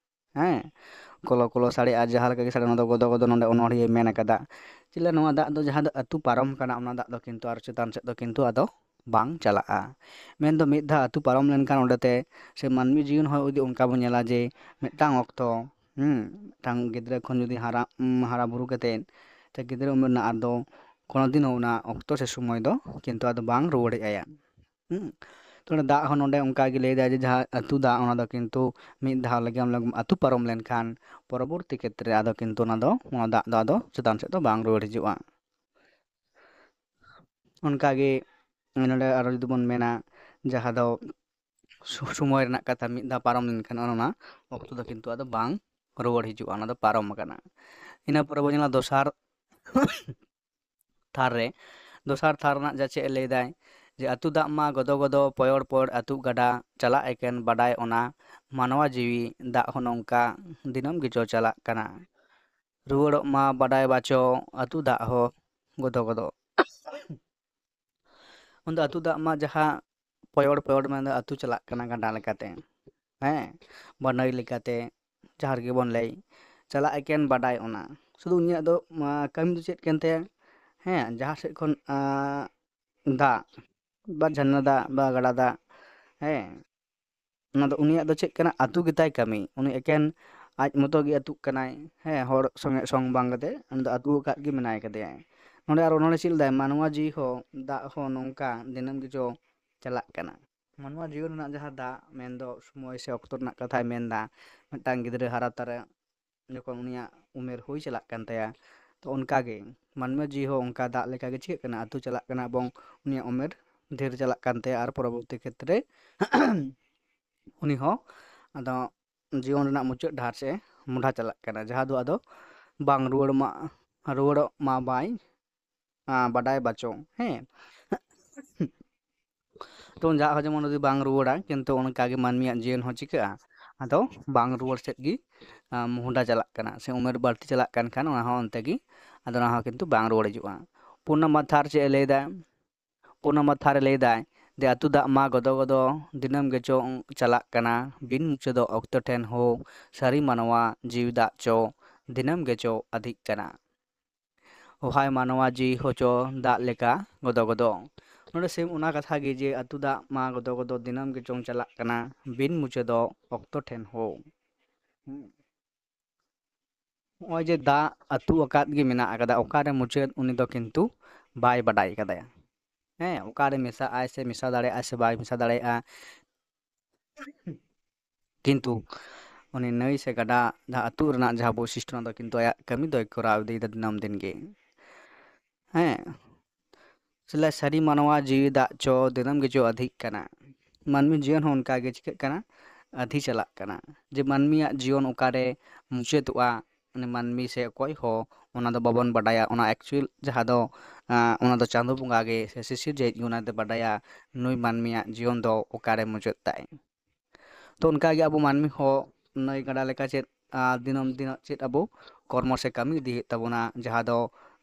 ᱦᱮᱸ, ᱠᱚᱞᱚ ᱠᱚᱞᱚ ᱥᱟᱰᱮ ᱟᱨ ᱡᱟᱦᱟᱸ ᱞᱮᱠᱟ ᱜᱮ ᱥᱟᱰᱮ, ᱚᱱᱟ ᱫᱚ ᱜᱚᱫᱚ ᱜᱚᱫᱚ ᱱᱚᱰᱮ ᱚᱱᱚᱬᱦᱤᱭᱟᱹᱭ ᱢᱮᱱ ᱟᱠᱟᱫᱟ᱾ ᱪᱮᱫ ᱞᱟᱹᱭᱟ, ᱱᱚᱣᱟ ᱫᱟᱜ ᱫᱚ ᱡᱟᱦᱟᱸ ᱫᱚ ᱟᱹᱛᱩ ᱯᱟᱨᱚᱢ ᱠᱟᱱᱟ, ᱚᱱᱟ ᱫᱟᱜ ᱫᱚ ᱠᱤᱱᱛᱩ ᱟᱨ ᱪᱮᱛᱟᱱ ᱥᱮᱫ ᱫᱚ ᱠᱤᱱᱛᱩ ᱟᱫᱚ ᱵᱟᱝ ᱪᱟᱞᱟᱜᱼᱟ᱾ ᱢᱮᱱᱫᱚ ᱢᱤᱫ ᱫᱷᱟᱣ ᱟᱹᱛᱩ ᱯᱟᱨᱚᱢ ᱞᱮᱱᱠᱷᱟᱱ ᱚᱸᱰᱮᱛᱮ ᱥᱮ ᱢᱟᱹᱱᱢᱤ ᱡᱤᱭᱚᱱ ᱦᱚᱸ ᱡᱩᱫᱤ ᱚᱱᱠᱟ ᱵᱚᱱ ᱧᱮᱞᱟ ᱡᱮ ᱢᱤᱫᱴᱟᱝ ᱚᱠᱛᱚ, ᱦᱩᱸ, ᱢᱤᱫᱴᱟᱝ ᱜᱤᱫᱽᱨᱟᱹ ᱠᱷᱚᱱ ᱡᱩᱫᱤ ᱦᱟᱨᱟ, ᱩᱢ, ᱦᱟᱨᱟ ᱵᱩᱨᱩ ᱠᱟᱛᱮᱫ ᱥᱮ ᱜᱤᱫᱽᱨᱟᱹ ᱩᱢᱮᱨ ᱨᱮᱱᱟᱜ ᱟᱨ ᱫᱚ ᱠᱳᱱᱳ ᱫᱤᱱ ᱦᱚᱸ ᱚᱱᱟ ᱚᱠᱛᱚ ᱥᱮ ᱥᱚᱢᱚᱭ ᱫᱚ ᱠᱤᱱᱛᱩ ᱟᱫᱚ ᱵᱟᱝ ᱨᱩᱣᱟᱹᱲ ᱦᱮᱡ ᱟᱭᱟ᱾ ᱦᱩᱸ, ᱛᱚ ᱚᱸᱰᱮ ᱫᱟᱜ ᱦᱚᱸ ᱱᱚᱰᱮ ᱚᱱᱠᱟ ᱜᱮ ᱞᱟᱹᱭ ᱫᱟᱭ ᱡᱮ ᱡᱟᱦᱟᱸ ᱟᱹᱛᱩ ᱫᱟᱜ ᱚᱱᱟ ᱫᱚ ᱠᱤᱱᱛᱩ ᱢᱤᱫ ᱫᱷᱟᱣ ᱞᱟᱹᱜᱤᱫ ᱟᱢ ᱟᱹᱛᱩ ᱯᱟᱨᱚᱢ ᱞᱮᱱᱠᱷᱟᱱ ᱯᱚᱨᱚᱵᱚᱨᱛᱤ ᱠᱷᱮᱛᱨᱮ ᱟᱫᱚ ᱠᱤᱱᱛᱩ ᱚᱱᱟ ᱫᱚ, ᱚᱱᱟ ᱫᱟᱜ ᱫᱚ ᱟᱫᱚ ᱪᱮᱛᱟᱱ ᱥᱮᱫ ᱫᱚ ᱵᱟᱝ ᱨᱩᱣᱟᱹᱲ ᱦᱤᱡᱩᱜᱼᱟ᱾ ᱚᱱᱠᱟᱜᱮ ᱱᱚᱰᱮ ᱟᱨᱚ ᱡᱩᱫᱤ ᱵᱚᱱ ᱢᱮᱱᱟ ᱡᱟᱦᱟᱸ ᱫᱚ ᱥᱚ-, ᱥᱚᱢᱚᱭ ᱨᱮᱱᱟᱜ ᱠᱟᱛᱷᱟ ᱢᱤᱫ ᱫᱷᱟᱣ ᱯᱟᱨᱚᱢ ᱞᱮᱱᱠᱷᱟᱱ ᱚᱱᱟ ᱚᱠᱛᱚ ᱫᱚ ᱠᱤᱱᱛᱩ ᱟᱫᱚ ᱵᱟᱝ ᱨᱩᱣᱟᱹᱲ ᱦᱤᱡᱩᱜᱼᱟ, ᱚᱱᱟ ᱫᱚ ᱯᱟᱨᱚᱢ ᱟᱠᱟᱱᱟ᱾ ᱤᱱᱟᱹ ᱯᱚᱨᱮ ᱵᱚᱱ ᱧᱮᱞᱟ ᱫᱚᱥᱟᱨ ᱛᱷᱟᱨ ᱨᱮ, ᱫᱚᱥᱟᱨ ᱛᱷᱟᱨ ᱨᱮᱱᱟᱜ ᱡᱟ ᱪᱮᱫ ᱮ ᱞᱟᱹᱭ ᱫᱟᱭ ᱡᱮ ᱟᱹᱛᱩ ᱫᱟᱜ ᱢᱟ ᱜᱚᱫᱚ ᱜᱚᱫᱚ ᱯᱚᱭᱚᱲ ᱯᱚᱭᱚᱲ ᱟᱹᱛᱩ ᱜᱟᱰᱟ ᱪᱟᱞᱟᱜ ᱮᱠᱮᱱ ᱵᱟᱰᱟᱭ ᱚᱱᱟ ᱢᱟᱱᱣᱟ ᱡᱤᱣᱤ ᱫᱟᱜ ᱦᱚᱸ ᱱᱚᱝᱠᱟ ᱫᱤᱱᱟᱹᱢ ᱜᱮᱪᱚ ᱪᱟᱞᱟᱜ ᱠᱟᱱᱟ᱾ ᱨᱩᱣᱟᱹᱲᱚᱜ ᱢᱟ ᱵᱟᱰᱟᱭ ᱵᱟᱪᱚ ᱟᱹᱛᱩ ᱫᱟᱜ ᱦᱚᱸ ᱜᱚᱫᱚ ᱜᱚᱫᱚ᱾ ᱩᱱᱫᱚ ᱟᱹᱛᱩ ᱫᱟᱜ ᱢᱟ ᱡᱟᱦᱟᱸ ᱯᱚᱭᱚᱲ ᱯᱚᱭᱚᱲ ᱢᱮᱱᱫᱚ ᱟᱹᱛᱩ ᱪᱟᱞᱟᱜ ᱠᱟᱱᱟ ᱜᱟᱰᱟ ᱞᱮᱠᱟᱛᱮ, ᱦᱮᱸ, ᱵᱟ ᱱᱟᱹᱭ ᱞᱮᱠᱟᱛᱮ, ᱡᱟᱦᱟᱸ ᱨᱮᱜᱮ ᱵᱚᱱ ᱞᱟᱹᱭ, ᱪᱟᱞᱟᱜ ᱮᱠᱮᱱ ᱵᱟᱰᱟᱭ ᱚᱱᱟ᱾ ᱥᱩᱫᱷᱩ ᱩᱱᱤᱭᱟᱜ ᱫᱚ, ᱟᱸ, ᱠᱟᱹᱢᱤ ᱫᱚ ᱪᱮᱫ ᱠᱟᱱ ᱛᱟᱭᱟ? ᱦᱮᱸ, ᱡᱟᱦᱟᱸ ᱥᱮᱫ ᱠᱷᱚᱱ, ᱟᱸ, ᱫᱟᱜ, ᱵᱟ ᱡᱷᱟᱨᱱᱟ ᱫᱟᱜ, ᱵᱟ ᱜᱟᱰᱟ ᱫᱟᱜ, ᱦᱮᱸ, ᱚᱱᱟ ᱫᱚ ᱩᱱᱤᱭᱟᱜ ᱫᱚ ᱪᱮᱫ ᱠᱟᱱᱟ? ᱟᱹᱛᱩ ᱜᱮᱛᱟᱭ ᱠᱟᱹᱢᱤ᱾ ᱩᱱᱤ ᱮᱠᱮᱱ ᱟᱡ ᱢᱚᱛᱚ ᱜᱮ ᱟᱹᱛᱩᱜ ᱠᱟᱱᱟᱭ, ᱦᱮᱸ, ᱦᱚᱲ ᱥᱚᱸᱜᱮ ᱥᱚᱝ ᱵᱟᱝ ᱠᱟᱛᱮ, ᱩᱱᱤ ᱫᱚ ᱟᱹᱛᱩ ᱟᱠᱟᱫ ᱜᱮ ᱢᱮᱱᱟᱭ ᱠᱟᱫᱮᱭᱟ᱾ ᱱᱚᱰᱮ ᱟᱨᱚ ᱱᱚᱰᱮ ᱪᱮᱫ ᱞᱮᱫᱟᱭ? ᱢᱟᱱᱣᱟ ᱡᱤᱣᱤ ᱦᱚᱸ ᱫᱟᱜ ᱦᱚᱸ ᱱᱚᱝᱠᱟ ᱫᱤᱱᱟᱹᱢ ᱜᱮᱪᱚ ᱪᱟᱞᱟᱜ ᱠᱟᱱᱟ᱾ ᱢᱟᱱᱣᱟ ᱡᱤᱭᱚᱱ ᱨᱮᱱᱟᱜ ᱡᱟᱦᱟᱸ ᱫᱟᱜ ᱢᱮᱱᱫᱚ ᱥᱚᱢᱚᱭ ᱥᱮ ᱚᱠᱛᱚ ᱨᱮᱱᱟᱜ ᱠᱟᱛᱷᱟᱭ ᱢᱮᱱᱫᱟ, ᱢᱤᱫᱴᱟᱝ ᱜᱤᱫᱽᱨᱟᱹ ᱦᱟᱨᱟ ᱛᱟᱨᱟ ᱡᱚᱠᱷᱚᱱ ᱩᱱᱤᱭᱟᱜ ᱩᱢᱮᱨ ᱦᱩᱭ ᱪᱟᱞᱟᱜ ᱠᱟᱱ ᱛᱟᱭᱟ, ᱛᱚ ᱚᱱᱠᱟᱜᱮ ᱢᱟᱹᱱᱢᱤ ᱡᱤᱣᱤ ᱦᱚᱸ ᱚᱱᱠᱟ ᱫᱟᱜ ᱞᱮᱠᱟᱜᱮ ᱪᱤᱠᱟᱹᱜ ᱠᱟᱱᱟ? ᱟᱹᱛᱩ ᱪᱟᱞᱟᱜ ᱠᱟᱱᱟ ᱮᱵᱚᱝ ᱩᱱᱤᱭᱟᱜ ᱩᱢᱮᱨ ᱰᱷᱮᱨ ᱪᱟᱞᱟᱜ ᱠᱟᱱ ᱛᱟᱭᱟ ᱟᱨ ᱯᱚᱨᱚᱵᱚᱨᱛᱤ ᱠᱷᱮᱛᱨᱮ ᱩᱱᱤ ᱦᱚᱸ ᱟᱫᱚ ᱡᱤᱭᱚᱱ ᱨᱮᱱᱟᱜ ᱢᱩᱪᱟᱹᱫ ᱰᱟᱦᱟᱨ ᱥᱮᱫ ᱢᱚᱦᱰᱟ ᱪᱟᱞᱟᱜ ᱠᱟᱱᱟ, ᱡᱟᱦᱟᱸ ᱫᱚ ᱟᱫᱚ ᱵᱟᱝ ᱨᱩᱣᱟᱹᱲ ᱢᱟ, ᱨᱩᱣᱟᱹᱲᱚᱜ ᱢᱟ ᱵᱟᱭ, ᱟᱸ, ᱵᱟᱰᱟᱭ ᱵᱟᱪᱚ, ᱦᱮᱸ᱾ ᱛᱚ ᱡᱟᱜ ᱦᱚᱸ ᱡᱮᱢᱚᱱ ᱡᱩᱫᱤ ᱵᱟᱝ ᱨᱩᱣᱟᱹᱲᱟ, ᱠᱤᱱᱛᱩ ᱚᱱᱠᱟᱜᱮ ᱢᱟᱹᱱᱢᱤᱭᱟᱜ ᱡᱤᱭᱚᱱ ᱦᱚᱸ ᱪᱤᱠᱟᱹᱜᱼᱟ? ᱟᱫᱚ ᱵᱟᱝ ᱨᱩᱣᱟᱹᱲ ᱥᱮᱫ ᱜᱮ, ᱟᱸ, ᱢᱚᱦᱰᱟ ᱪᱟᱞᱟᱜ ᱠᱟᱱᱟ, ᱥᱮ ᱩᱢᱮᱨ ᱵᱟᱹᱲᱛᱤ ᱪᱟᱞᱟᱜ ᱠᱟᱱ ᱠᱷᱟᱱ, ᱚᱱᱟ ᱦᱚᱸ ᱚᱱᱛᱮ ᱜᱮ, ᱟᱫᱚ ᱚᱱᱟ ᱦᱚᱸ ᱠᱤᱱᱛᱩ ᱵᱟᱝ ᱨᱩᱣᱟᱹᱲ ᱦᱤᱡᱩᱜᱼᱟ᱾ ᱯᱩᱨᱱᱟᱢᱟ ᱛᱷᱟᱨ ᱪᱮᱫ ᱮ ᱞᱟᱹᱭᱫᱟ? ᱯᱩᱨᱱᱟᱢᱟ ᱛᱷᱟᱨ ᱮ ᱞᱟᱹᱭᱫᱟᱭ ᱡᱮ, ᱟᱹᱛᱩ ᱫᱟᱜ ᱢᱟ ᱜᱚᱫᱚ ᱜᱚᱫᱚ ᱫᱤᱱᱟᱹᱢ ᱜᱮᱪᱚ ᱪᱟᱞᱟᱜ ᱠᱟᱱᱟ, ᱵᱤᱱ ᱢᱩᱪᱟᱹᱫᱚᱜ ᱚᱠᱛᱚ ᱴᱷᱮᱱ ᱦᱳ, ᱥᱟᱹᱨᱤ ᱢᱟᱱᱣᱟ ᱡᱤᱣᱤ ᱫᱟᱜ ᱪᱚ ᱫᱤᱱᱟᱹᱢ ᱜᱮᱪᱚ ᱟᱫᱷᱤᱜ ᱠᱟᱱᱟ᱾ ᱚᱦᱟᱭ ᱢᱟᱱᱣᱟ ᱡᱤᱣᱤ ᱦᱚᱪᱚ ᱫᱟᱜ ᱞᱮᱠᱟ ᱜᱚᱫᱚ ᱜᱚᱫᱚ᱾ ᱱᱚᱰᱮ ᱥᱮᱢ ᱚᱱᱟ ᱠᱟᱛᱷᱟ ᱜᱮ ᱡᱮ, ᱟᱹᱛᱩ ᱫᱟᱜ ᱢᱟ ᱜᱚᱫᱚ ᱜᱚᱫᱚ ᱫᱤᱱᱟᱹᱢ ᱜᱮ ᱪᱚᱝ ᱪᱟᱞᱟᱜ ᱠᱟᱱᱟ, ᱵᱤᱱ ᱢᱩᱪᱟᱹᱫᱚᱜ ᱚᱠᱛᱚ ᱴᱷᱮᱱ ᱦᱳ᱾ ᱦᱩᱸ᱾ ᱱᱚᱜᱼᱚᱭ ᱡᱮ ᱫᱟᱜ ᱟᱹᱛᱩ ᱟᱠᱟᱫ ᱜᱮ ᱢᱮᱱᱟᱜ ᱟᱠᱟᱫᱟ, ᱚᱠᱟᱨᱮ ᱢᱩᱪᱟᱹᱫ ᱩᱱᱤ ᱫᱚ ᱠᱤᱱᱛᱩ ᱵᱟᱭ ᱵᱟᱰᱟᱭ ᱠᱟᱫᱟᱭᱟ᱾ ᱦᱮᱸ, ᱚᱠᱟᱨᱮ ᱢᱮᱥᱟᱜ ᱟᱭ ᱥᱮ ᱢᱮᱥᱟ ᱫᱟᱲᱮᱭᱟᱜᱼᱟᱭ ᱥᱮ ᱵᱟᱭ ᱢᱮᱥᱟ ᱫᱟᱲᱮᱭᱟᱜᱼᱟ, ᱠᱤᱱᱛᱩ ᱩᱱᱤ ᱱᱟᱹᱭ ᱥᱮ ᱜᱟᱰᱟ ᱡᱟᱦᱟᱸ ᱟᱹᱛᱩ ᱨᱮᱱᱟᱜ ᱡᱟᱦᱟᱸ ᱵᱳᱭᱥᱤᱥᱴᱚ, ᱚᱱᱟ ᱫᱚ ᱠᱤᱱᱛᱩ ᱟᱭᱟᱜ ᱠᱟᱹᱢᱤ ᱫᱚᱭ ᱠᱚᱨᱟᱣ ᱤᱫᱤᱭᱮᱫᱟ ᱫᱤᱱᱟᱹᱢ ᱫᱤᱱ ᱜᱮ᱾ ᱦᱮᱸ, ᱥᱟᱹᱨᱤ ᱢᱟᱱᱣᱟ ᱡᱤᱣᱤ ᱫᱟᱜ ᱪᱚ ᱫᱤᱱᱟᱹᱢ ᱜᱮᱪᱚ ᱟᱹᱫᱷᱤᱜ ᱠᱟᱱᱟ᱾ ᱢᱟᱹᱱᱢᱤ ᱡᱤᱭᱚᱱ ᱦᱚᱸ ᱚᱱᱠᱟ ᱜᱮ ᱪᱤᱠᱟᱹᱜ ᱠᱟᱱᱟ, ᱟᱹᱫᱷᱤ ᱪᱟᱞᱟᱜ ᱠᱟᱱᱟ᱾ ᱡᱮ ᱢᱟᱹᱱᱢᱤᱭᱟᱜ ᱡᱤᱭᱚᱱ ᱚᱠᱟᱨᱮ ᱢᱩᱪᱟᱹᱫᱚᱜᱼᱟ, ᱩᱱᱤ ᱢᱟᱹᱱᱢᱤ ᱥᱮ ᱚᱠᱚᱭ ᱦᱚᱸ ᱚᱱᱟ ᱫᱚ ᱵᱟᱵᱚᱱ ᱵᱟᱰᱟᱭᱟ᱾ ᱚᱱᱟ actual ᱡᱟᱦᱟᱸ ᱫᱚ, ᱟᱸ, ᱚᱱᱟ ᱫᱚ ᱪᱟᱸᱫᱳ ᱵᱚᱸᱜᱟ ᱜᱮ ᱥᱮ ᱥᱤᱥᱤᱨ ᱡᱟᱹᱭᱤᱡ ᱜᱮ ᱚᱱᱟ ᱫᱚ ᱵᱟᱰᱟᱭᱟ, ᱱᱩᱭ ᱢᱟᱹᱱᱢᱤᱭᱟᱜ ᱡᱤᱭᱚᱱ ᱫᱚ ᱚᱠᱟᱨᱮ ᱢᱩᱪᱟᱹᱫ ᱛᱟᱭ᱾ ᱛᱚ ᱚᱱᱠᱟᱜᱮ ᱟᱵᱚ ᱢᱟᱹᱱᱢᱤ ᱦᱚᱸ ᱱᱟᱹᱭ ᱜᱟᱰᱟ ᱞᱮᱠᱟ ᱪᱮᱫ, ᱟᱸ, ᱫᱤᱱᱟᱹᱢ ᱫᱤᱱ ᱪᱮᱫ ᱟᱵᱚ ᱠᱚᱨᱢᱚ ᱥᱮ ᱠᱟᱹᱢᱤ ᱤᱫᱤ ᱦᱩᱭᱩᱜ ᱛᱟᱵᱚᱱᱟ, ᱡᱟᱦᱟᱸ ᱫᱚ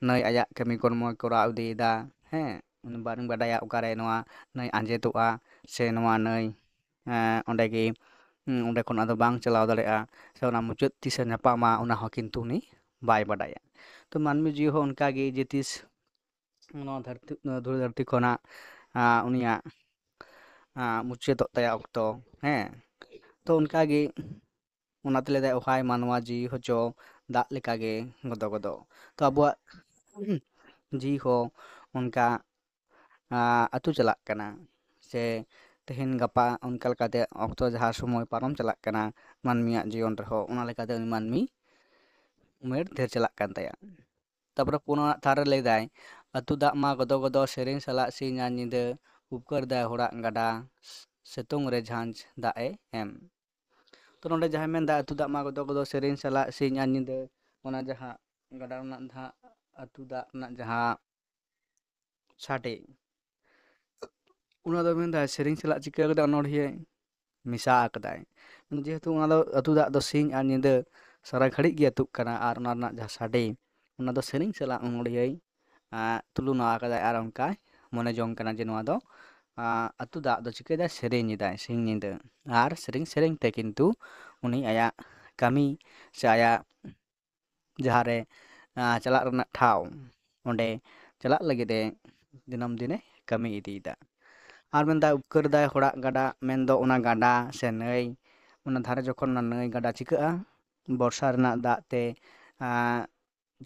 ᱱᱟᱹᱭ ᱟᱭᱟᱜ ᱠᱟᱹᱢᱤ ᱠᱚᱨᱢᱚᱭ ᱠᱚᱨᱟᱣ ᱤᱫᱤᱭᱮᱫᱟ᱾ ᱦᱮᱸ, ᱩᱱᱤ ᱵᱟᱝ ᱵᱟᱰᱟᱭᱟ ᱚᱠᱟᱨᱮ ᱱᱚᱣᱟ ᱱᱟᱹᱭ ᱟᱸᱡᱮᱫᱚᱜᱼᱟ, ᱥᱮ ᱱᱚᱣᱟ ᱱᱟᱹᱭ, ᱮᱸ, ᱚᱸᱰᱮ ᱜᱮ, ᱩᱸ, ᱚᱸᱰᱮ ᱠᱷᱚᱱ ᱟᱫᱚ ᱵᱟᱝ ᱪᱟᱞᱟᱣ ᱫᱟᱲᱮᱭᱟᱜᱼᱟ, ᱥᱮ ᱚᱱᱟ ᱢᱩᱪᱟᱹᱫ ᱛᱤᱥᱮ ᱧᱟᱯᱟᱢᱟ, ᱚᱱᱟ ᱦᱚᱸ ᱠᱤᱱᱛᱩ ᱩᱱᱤ ᱵᱟᱭ ᱵᱟᱰᱟᱭᱟ᱾ ᱛᱚ ᱢᱟᱹᱱᱢᱤ ᱡᱤᱣᱤ ᱦᱚᱸ ᱚᱱᱠᱟᱜᱮ, ᱡᱮ ᱛᱤᱥ ᱱᱚᱣᱟ ᱫᱷᱟᱹᱨᱛᱤ, ᱫᱷᱩᱲᱤ ᱫᱷᱟᱹᱨᱛᱤ ᱠᱷᱚᱱᱟᱜ, ᱟᱸ, ᱩᱱᱤᱭᱟᱜ, ᱟᱸ, ᱢᱩᱪᱟᱹᱫᱚᱜ ᱛᱟᱭᱟ ᱚᱠᱛᱚ᱾ ᱦᱮᱸ, ᱛᱚ ᱚᱱᱠᱟᱜᱮ ᱚᱱᱟᱛᱮ ᱞᱟᱹᱭᱫᱟᱭ, ᱚᱦᱟᱭ ᱢᱟᱱᱣᱟ ᱡᱤᱣᱤ ᱦᱚᱪᱚ ᱫᱟᱜ ᱞᱮᱠᱟᱜᱮ ᱜᱚᱫᱚ ᱜᱚᱫᱚ᱾ ᱛᱚ ᱟᱵᱚᱣᱟᱜ ᱡᱤᱣᱤ ᱦᱚᱸ ᱚᱱᱠᱟ, ᱟᱸ, ᱟᱹᱛᱩ ᱪᱟᱞᱟᱜ ᱠᱟᱱᱟ, ᱥᱮ ᱛᱮᱦᱮᱧ ᱜᱟᱯᱟ ᱚᱱᱠᱟ ᱞᱮᱠᱟᱛᱮ ᱚᱠᱛᱚ ᱡᱟᱦᱟᱸ ᱥᱚᱢᱚᱭ ᱯᱟᱨᱚᱢ ᱪᱟᱞᱟᱜ ᱠᱟᱱᱟ ᱢᱟᱹᱱᱢᱤᱭᱟᱜ ᱡᱤᱭᱚᱱ ᱨᱮᱦᱚᱸ, ᱚᱱᱟ ᱞᱮᱠᱟᱛᱮ ᱩᱱᱤ ᱢᱟᱹᱱᱢᱤ ᱩᱢᱮᱨ ᱰᱷᱮᱨ ᱪᱟᱞᱟᱜ ᱠᱟᱱ ᱛᱟᱭᱟ᱾ ᱛᱟᱯᱚᱨᱮ ᱯᱩᱱᱟᱜ ᱛᱷᱟᱨ ᱨᱮ ᱞᱟᱹᱭᱫᱟᱭ, ᱟᱹᱛᱩ ᱫᱟᱜ ᱢᱟ ᱜᱚᱫᱚ ᱜᱚᱫᱚ ᱥᱮᱨᱮᱧ ᱥᱟᱞᱟᱜ ᱥᱤᱧ ᱟᱨ ᱧᱤᱫᱟᱹ ᱩᱯᱠᱟᱹᱨ ᱫᱟᱭ ᱦᱚᱲᱟᱜ ᱜᱟᱰᱟ, ᱥᱤᱛᱩᱝ ᱨᱮ ᱡᱷᱟᱸᱡ ᱫᱟᱜ ᱮ ᱮᱢ᱾ ᱛᱚ ᱱᱚᱰᱮ ᱡᱟᱦᱟᱸᱭ ᱢᱮᱱᱫᱟ ᱟᱹᱛᱩ ᱫᱟᱜ ᱢᱟ ᱜᱚᱫᱚ ᱜᱚᱫᱚ ᱥᱮᱨᱮᱧ ᱥᱟᱞᱟᱜ ᱥᱤᱧ ᱟᱨ ᱧᱤᱫᱟᱹ, ᱚᱱᱟ ᱡᱟᱦᱟᱸ ᱜᱟᱰᱟ ᱨᱮᱱᱟᱜ ᱡᱟᱦᱟᱸ ᱟᱹᱛᱩ ᱫᱟᱜ ᱨᱮᱱᱟᱜ ᱡᱟᱦᱟᱸ ᱥᱟᱰᱮ, ᱚᱱᱟ ᱫᱚ ᱢᱮᱱᱫᱟᱭ ᱥᱮᱨᱮᱧ ᱥᱟᱞᱟᱜ ᱪᱤᱠᱟᱹ ᱠᱟᱫᱟ ᱚᱱᱚᱲᱦᱤᱭᱟᱹ ᱢᱮᱥᱟ ᱟᱠᱟᱫᱟᱭ᱾ ᱡᱮᱦᱮᱛᱩ ᱚᱱᱟ ᱫᱚ ᱟᱹᱛᱩ ᱫᱟᱜ ᱫᱚ ᱥᱤᱧ ᱟᱨ ᱧᱤᱫᱟᱹ ᱥᱟᱨᱟ ᱜᱷᱟᱹᱲᱤᱡ ᱜᱮ ᱟᱹᱛᱩᱜ ᱠᱟᱱᱟ ᱟᱨ ᱚᱱᱟ ᱨᱮᱱᱟᱜ ᱡᱟᱦᱟᱸ ᱥᱟᱰᱮ, ᱚᱱᱟ ᱫᱚ ᱥᱮᱨᱮᱧ ᱥᱟᱞᱟᱜ ᱚᱱᱚᱲᱦᱤᱭᱟᱹᱭ ᱛᱩᱞᱚᱱᱟ ᱟᱠᱟᱫᱟᱭ ᱟᱨ ᱚᱱᱠᱟᱭ ᱢᱚᱱᱮ ᱡᱚᱝ ᱠᱟᱱᱟ ᱡᱮ ᱱᱚᱣᱟ ᱫᱚ ᱟᱹᱛᱩ ᱫᱟᱜ ᱫᱚ ᱪᱤᱠᱟᱹᱭᱮᱫᱟᱭ, ᱥᱮᱨᱮᱧ ᱮᱫᱟᱭ ᱥᱤᱧ ᱧᱤᱫᱟᱹ᱾ ᱟᱨ ᱥᱮᱨᱮᱧ ᱥᱮᱨᱮᱧ ᱛᱮ ᱠᱤᱱᱛᱩ ᱩᱱᱤ ᱟᱭᱟᱜ ᱠᱟᱹᱢᱤ ᱥᱮ ᱟᱭᱟᱜ ᱡᱟᱦᱟᱸ ᱨᱮ ᱪᱟᱞᱟᱜ ᱨᱮᱱᱟᱜ ᱴᱷᱟᱶ, ᱚᱸᱰᱮ ᱪᱟᱞᱟᱜ ᱞᱟᱹᱜᱤᱫ ᱮ ᱫᱤᱱᱟᱹᱢ ᱫᱤᱱᱮ ᱠᱟᱹᱢᱤ ᱤᱫᱤᱭᱮᱫᱟ᱾ ᱟᱨ ᱢᱮᱱᱫᱟ ᱩᱯᱠᱟᱹᱨ ᱫᱟᱭ ᱦᱚᱲᱟᱜ ᱜᱟᱰᱟ, ᱢᱮᱱᱫᱚ ᱚᱱᱟ ᱜᱟᱰᱟ ᱥᱮ ᱱᱟᱹᱭ, ᱚᱱᱟ ᱫᱷᱟᱨᱮ ᱡᱚᱠᱷᱚᱱ ᱚᱱᱟ ᱱᱟᱹᱭ ᱜᱟᱰᱟ ᱪᱤᱠᱟᱹᱜᱼᱟ, ᱵᱚᱨᱥᱟ ᱨᱮᱱᱟᱜ ᱫᱟᱜ ᱛᱮ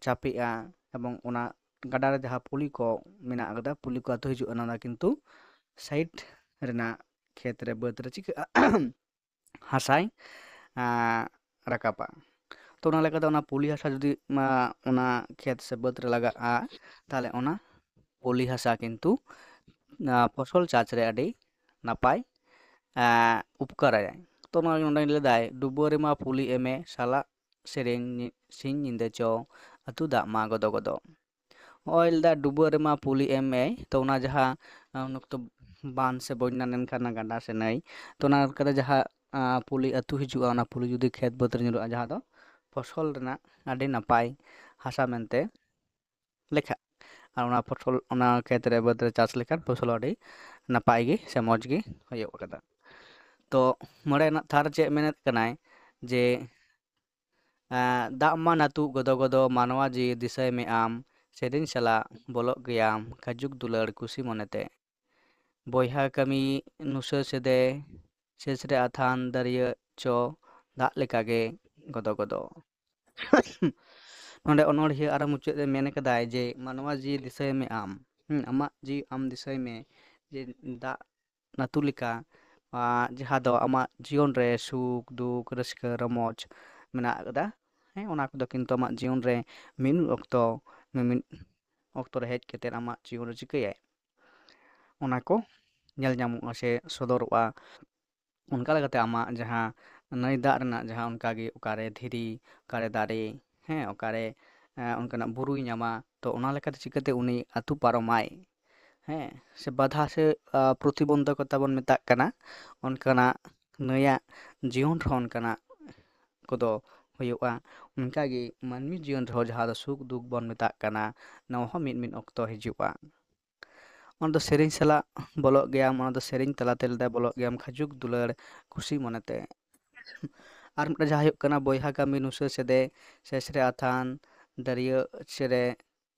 ᱪᱟᱯᱮᱜᱼᱟ ᱮᱵᱚᱝ ᱚᱱᱟ ᱜᱟᱰᱟ ᱨᱮ ᱡᱟᱦᱟᱸ ᱯᱩᱞᱤ ᱠᱚ ᱢᱮᱱᱟᱜ ᱟᱠᱟᱫᱟ, ᱯᱩᱞᱤ ᱠᱚ ᱟᱹᱛᱩ ᱦᱤᱡᱩᱜᱼᱟ, ᱚᱱᱟ ᱫᱚ ᱠᱤᱱᱛᱩ ᱥᱟᱭᱤᱰ ᱨᱮᱱᱟᱜ ᱠᱷᱮᱛ ᱨᱮ, ᱵᱟᱹᱫᱽ ᱨᱮ ᱪᱤᱠᱟᱹᱜᱼᱟ, ᱦᱟᱥᱟᱭ ᱨᱟᱠᱟᱵᱟ᱾ ᱛᱚ ᱚᱱᱟ ᱞᱮᱠᱟᱛᱮ ᱚᱱᱟ ᱯᱩᱞᱤ ᱦᱟᱥᱟ ᱡᱩᱫᱤ ᱚᱱᱟ ᱠᱷᱮᱛ ᱥᱮ ᱵᱟᱹᱫᱽ ᱨᱮ ᱞᱟᱜᱟᱜᱼᱟ, ᱛᱟᱦᱚᱞᱮ ᱚᱱᱟ ᱯᱩᱞᱤ ᱦᱟᱥᱟ ᱠᱤᱱᱛᱩ ᱯᱷᱚᱥᱚᱞ ᱪᱟᱥ ᱨᱮ ᱟᱹᱰᱤ ᱱᱟᱯᱟᱭ ᱩᱯᱠᱟᱨᱟᱭ᱾ ᱛᱚ ᱱᱚᱣᱟ ᱱᱚᱰᱮ ᱞᱟᱹᱭᱫᱟᱭ, ᱰᱩᱵᱟᱹ ᱨᱮᱢᱟ ᱯᱩᱞᱤ ᱮᱢᱮ ᱥᱟᱞᱟᱜ ᱥᱮᱨᱮᱧ ᱥᱤᱧ ᱧᱤᱫᱟᱹ ᱪᱚ ᱟᱹᱛᱩ ᱫᱟᱜ ᱢᱟ ᱜᱚᱫᱚ ᱜᱚᱫᱚ᱾ ᱱᱚᱜᱼᱚᱭ ᱞᱟᱹᱭᱫᱟ ᱰᱩᱵᱟᱹ ᱨᱮᱢᱟ ᱯᱩᱞᱤ ᱮᱢ ᱮ, ᱛᱚ ᱚᱱᱟ ᱡᱟᱦᱟᱸ ᱩᱱ ᱚᱠᱛᱚ ᱵᱟᱱ ᱥᱮ ᱵᱚᱱᱱᱟ ᱞᱮᱱᱠᱷᱟᱱ ᱚᱱᱟ ᱜᱟᱰᱟ ᱥᱮ ᱱᱟᱹᱭ, ᱛᱚ ᱚᱱᱟ ᱞᱮᱠᱟᱛᱮ ᱡᱟᱦᱟᱸ ᱯᱩᱞᱤ ᱟᱹᱛᱩ ᱦᱤᱡᱩᱜᱼᱟ, ᱚᱱᱟ ᱯᱩᱞᱤ ᱡᱩᱫᱤ ᱠᱷᱮᱛ ᱵᱟᱹᱫᱽ ᱨᱮ ᱧᱩᱨᱩᱜᱼᱟ, ᱡᱟᱦᱟᱸ ᱫᱚ ᱯᱷᱚᱥᱚᱞ ᱨᱮᱱᱟᱜ ᱟᱹᱰᱤ ᱱᱟᱯᱟᱭ ᱦᱟᱥᱟ ᱢᱮᱱᱛᱮ ᱞᱮᱠᱷᱟᱜ᱾ ᱟᱨ ᱚᱱᱟ ᱯᱷᱚᱥᱚᱞ ᱚᱱᱟ ᱠᱷᱮᱛ ᱨᱮ ᱵᱟᱹᱫᱽ ᱨᱮ ᱪᱟᱥ ᱞᱮᱠᱷᱟᱱ ᱯᱷᱚᱥᱚᱞ ᱟᱹᱰᱤ ᱱᱟᱯᱟᱭ ᱜᱮ ᱥᱮ ᱢᱚᱡᱽ ᱜᱮ ᱦᱩᱭᱩᱜ ᱠᱟᱱᱟ᱾ ᱛᱚ ᱢᱚᱬᱮ ᱨᱮᱱᱟᱜ ᱛᱷᱟᱨ ᱪᱮᱫ ᱢᱮᱱᱮᱫ ᱠᱟᱱᱟᱭ ᱡᱮ ᱫᱟᱜ ᱢᱟ ᱱᱟᱹᱛᱩ ᱜᱚᱫᱚ ᱜᱚᱫᱚ ᱢᱟᱱᱣᱟ ᱡᱤᱣᱤ ᱫᱤᱥᱟᱹᱭ ᱢᱮ ᱟᱢ, ᱥᱮᱨᱮᱧ ᱥᱟᱞᱟᱜ ᱵᱚᱞᱚᱜ ᱜᱮᱭᱟᱢ ᱠᱟᱹᱡᱩᱠ ᱫᱩᱞᱟᱹᱲ ᱠᱩᱥᱤ ᱢᱚᱱᱮᱛᱮ᱾ ᱵᱚᱭᱦᱟ ᱠᱟᱹᱢᱤ ᱱᱩᱥᱟᱹ ᱥᱮᱫᱮ, ᱥᱮᱥ ᱨᱮ ᱟᱛᱷᱟᱱ ᱫᱟᱹᱨᱭᱟᱹ ᱪᱚ ᱫᱟᱜ ᱞᱮᱠᱟᱜᱮ ᱜᱚᱫᱚ ᱜᱚᱫᱚ᱾ ᱱᱚᱰᱮ ᱚᱱᱚᱲᱦᱤᱭᱟᱹ ᱟᱨᱚ ᱢᱩᱪᱟᱹᱫ ᱨᱮ ᱢᱮᱱ ᱠᱟᱫᱟᱭ ᱡᱮ ᱢᱟᱱᱣᱟ ᱡᱤᱣᱤ ᱫᱤᱥᱟᱹᱭ ᱢᱮ ᱟᱢ, ᱦᱩᱸ, ᱟᱢᱟᱜ ᱡᱤᱣᱤ ᱟᱢ ᱫᱤᱥᱟᱹᱭ ᱢᱮ ᱡᱮ ᱫᱟᱜ ᱱᱟᱹᱛᱩ ᱞᱮᱠᱟ, ᱟᱸ, ᱡᱟᱦᱟᱸ ᱫᱚ ᱟᱢᱟᱜ ᱡᱤᱭᱚᱱ ᱨᱮ ᱥᱩᱠ, ᱫᱩᱠ, ᱨᱟᱹᱥᱠᱟᱹ, ᱨᱚᱢᱚᱡᱽ ᱢᱮᱱᱟᱜ ᱟᱠᱟᱫᱟ᱾ ᱦᱮᱸ, ᱚᱱᱟ ᱠᱚᱫᱚ ᱠᱤᱱᱛᱩ ᱟᱢᱟᱜ ᱡᱤᱭᱚᱱ ᱨᱮ ᱢᱤᱫ ᱚᱠᱛᱚ, ᱢᱤᱢᱤᱫ ᱚᱠᱛᱚ ᱨᱮ ᱦᱮᱡ ᱠᱟᱛᱮᱫ ᱟᱢᱟᱜ ᱡᱤᱭᱚᱱ ᱨᱮ ᱪᱤᱠᱟᱹᱭᱟᱭ, ᱚᱱᱟ ᱠᱚ ᱧᱮᱞ ᱧᱟᱢᱚᱜᱼᱟ ᱥᱮ ᱥᱚᱫᱚᱨᱚᱜᱼᱟ᱾ ᱚᱱᱠᱟ ᱞᱮᱠᱟᱛᱮ ᱟᱢᱟᱜ ᱡᱟᱦᱟᱸ ᱱᱟᱹᱭ ᱫᱟᱜ ᱨᱮᱱᱟᱜ ᱡᱟᱦᱟᱸ ᱚᱱᱠᱟᱜᱮ ᱚᱠᱟᱨᱮ ᱫᱷᱤᱨᱤ, ᱚᱠᱟᱨᱮ ᱫᱟᱨᱮ, ᱦᱮᱸ, ᱚᱠᱟᱨᱮ ᱚᱱᱠᱟᱱᱟᱜ ᱵᱩᱨᱩᱭ ᱧᱟᱢᱟ, ᱛᱚ ᱚᱱᱟ ᱞᱮᱠᱟᱛᱮ ᱪᱤᱠᱟᱹᱛᱮ ᱩᱱᱤ ᱟᱹᱛᱩ ᱯᱟᱨᱚᱢᱟᱭ? ᱦᱮᱸ, ᱥᱮ ᱵᱟᱫᱷᱟ ᱥᱮ ᱯᱨᱚᱛᱤᱵᱚᱱᱫᱷᱚᱠᱚᱛᱟ ᱵᱚᱱ ᱢᱮᱛᱟᱜ ᱠᱟᱱᱟ, ᱚᱱᱠᱟᱱᱟᱜ ᱱᱟᱹᱭᱟᱜ ᱡᱤᱭᱚᱱ ᱨᱮᱦᱚᱸ ᱚᱱᱠᱟᱱᱟᱜ ᱠᱚᱫᱚ ᱦᱩᱭᱩᱜᱼᱟ᱾ ᱚᱱᱠᱟᱜᱮ ᱢᱟᱹᱱᱢᱤ ᱡᱤᱭᱚᱱ ᱨᱮᱦᱚᱸ ᱡᱟᱦᱟᱸ ᱫᱚ ᱥᱩᱠ ᱫᱩᱠ ᱵᱚᱱ ᱢᱮᱛᱟᱜ ᱠᱟᱱᱟ, ᱱᱚᱣᱟ ᱦᱚᱸ ᱢᱤᱫ ᱢᱤᱫ ᱚᱠᱛᱚ ᱦᱤᱡᱩᱜᱼᱟ᱾ ᱚᱱᱟ ᱫᱚ ᱥᱮᱨᱮᱧ ᱥᱟᱞᱟᱜ ᱵᱚᱞᱚᱜ ᱜᱮᱭᱟᱢ, ᱚᱱᱟ ᱫᱚ ᱥᱮᱨᱮᱧ ᱛᱟᱞᱟᱛᱮ ᱞᱮᱫᱟ ᱵᱚᱞᱚᱜ ᱜᱮᱭᱟᱢ ᱠᱷᱟᱡᱩᱜ ᱫᱩᱞᱟᱹᱲ ᱠᱩᱥᱤ ᱢᱚᱱᱮᱛᱮ᱾ ᱟᱨ ᱢᱤᱫᱴᱟᱝ ᱡᱟᱦᱟᱸ ᱦᱩᱭᱩᱜ ᱠᱟᱱᱟ ᱵᱚᱭᱦᱟ ᱠᱟᱹᱢᱤ ᱱᱩᱥᱟᱹ ᱥᱮᱫᱮ, ᱥᱮᱥ ᱨᱮ ᱟᱛᱷᱟᱱ, ᱫᱟᱹᱨᱭᱟᱹ ᱥᱮᱨᱮ